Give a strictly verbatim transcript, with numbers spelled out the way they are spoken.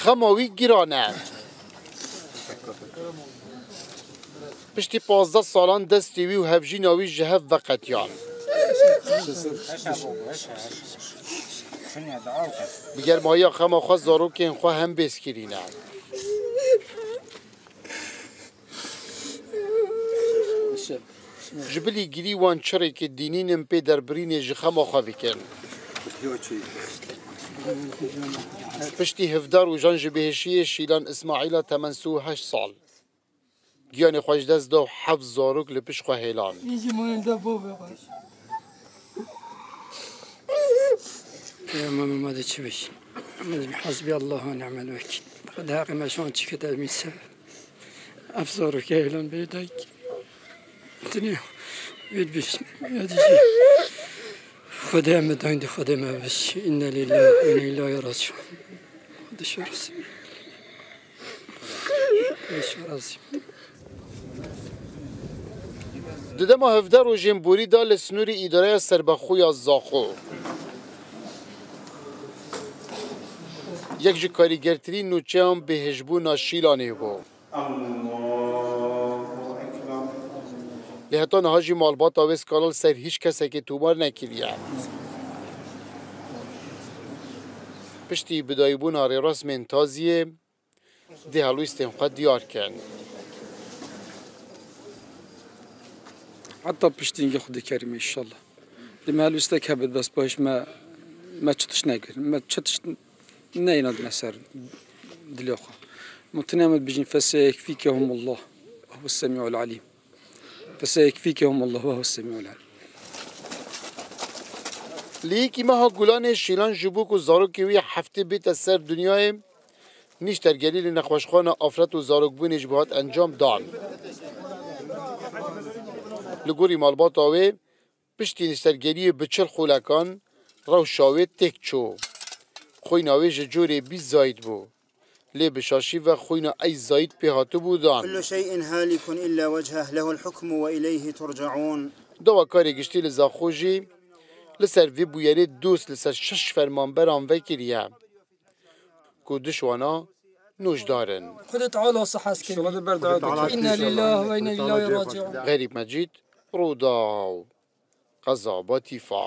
Xema wî giran e. Piştî pazdeh salan destê wî û hevjîna wî ji hev veqetiyan. Bi germahiya xema xwe zarokên xwe hem bêz kirîne. Ji bilî girî wan çirêkê dînîn in pê derbirînê ji xema xwe bikin. Piştî hevdeh rojan ji bêhişiyê Şîlan Îsmaîla temen sî û heşt sal giyanê xwe ji dest da û heft zarok li pişt xwe hêlan. Peyama me ma de çi bêjî? Em dibî, hasbî Allah ve ni'mel wekîl. Xwedê heqê me şan çi kete mî ser. Ev zarokê hêlan bê dayik. Dinya wê dibî, ya dijî. Xwedê me dayîn di Xwedê me biş. İnne lillahi ve inne ileyhi raciun. Xwedê şerasî. Xwedê şerasî. Di dema hevdeh rojên borî de li snorî Îdareya Serbexwe ya Zaxo, yek ji karîgertirîn nûçeyan bêhişbûna Şîlanê bû. Lê heta niha jî malbata wê skandal ser hîç kesekê tomar nekiriye. Piştî bidayîbûna rêresmên taziyê, dê helwîstên xwe diyar kin. Heta piştî hingê Xwedê Kerîm inşallah. Dê me helwîstek hebe bes baş me, me çi tişt nekir. Me çi tişt neyna dine ser dilê xwe. Me tune em dibêjin, "Feseyekfîkehumullah, ve huves semîul alîm." "Feseyekfîkehumullah, ve huves semîul alîm." Li yekî meha Gulanê Şîlan ji bo ku zarokê wî heftê bête ser dinyayê, nîştergelî li nexweşxana afret û zarokbûnê ji bo hat encam dan. Li gorî malbata wê, piştî nîştergeliyê bi çil xolekan rewşa wê têk çû. Xwîna wê ji corê bîst zayîd bû. Lê bi şaşî ve xwîna ey zayîd pê hatibû dan. كل شيء هالك إلا وجهه له الحكم وإليه ترجعون. Dawa karê giştî li Zaxo jî li ser vê bûyerê doz li ser şeş fermanberan vekiriye ku duş wana nojdar in. Xwedê Teala sihet kir. İnna lillahi ve inna ileyhi raciun. Xerîb Mecîd, Rûdaw, Qeza Batîfa.